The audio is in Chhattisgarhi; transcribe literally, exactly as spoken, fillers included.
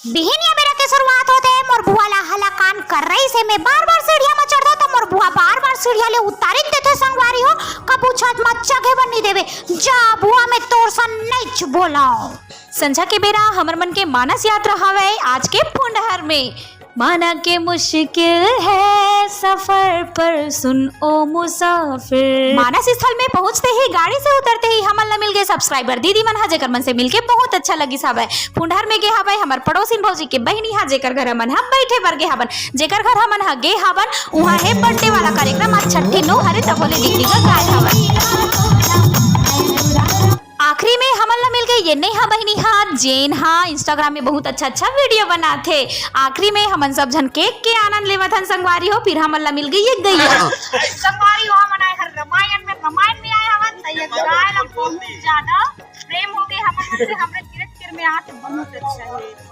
बिहनिया बेरा के शुरुआत होते, मोर बुआ ला हलाकान कर रहिस हे। मैं बार-बार सीढ़िया म चढ़थों, त मोर बुआ बार-बार सीढ़िया ले उतारिन देथे संगवारी हो। कभू छत म चघे बर नइ देवे। जा बुआ, मैं तोर सन नइच बोलंव। संझा के बेरा हमर मन के मानस यात्रा हवय आज के फुंडहर में। माना के मुश्किल है सफर, पर सुन ओ मुसाफिर। मानस स्थल में पहुंचते ही, गाड़ी से उतरते ही हमन ला मिल गए subscriber दीदी मन ह, जेकर मन से मिलके बहुत अच्छा लगिस हवय। फुंडहर में गे हवय, हमर पड़ोसिन भौजी के बहिनी ह, जेकर घर हमन ह बैठे बर गे हवन, जेकर घर हमन ह गे हवन, उहाँ हे birthday वाला कार्यक्रम। आज छठी नोह हरे, तभो ले दीदी का गाय हवन। आखिरी में हमन ला मिल गई ये नेहा बहिनी हा, जेन हा Instagram में बहुत अच्छा अच्छा video बनाथे। आखिरी में हमन सब झन cake के आनंद लेवत हन संगवारी हो। फिर हमन ला मिल गई ये गैया। संगवारी हो, हमन आए हर रामायण में, रामायण में आए हवन, त ये गाय ला बहुत ज्यादा प्रेम हो गए हमन मन से। हमरे तीरथ तीर में आके बहुत अच्छा है।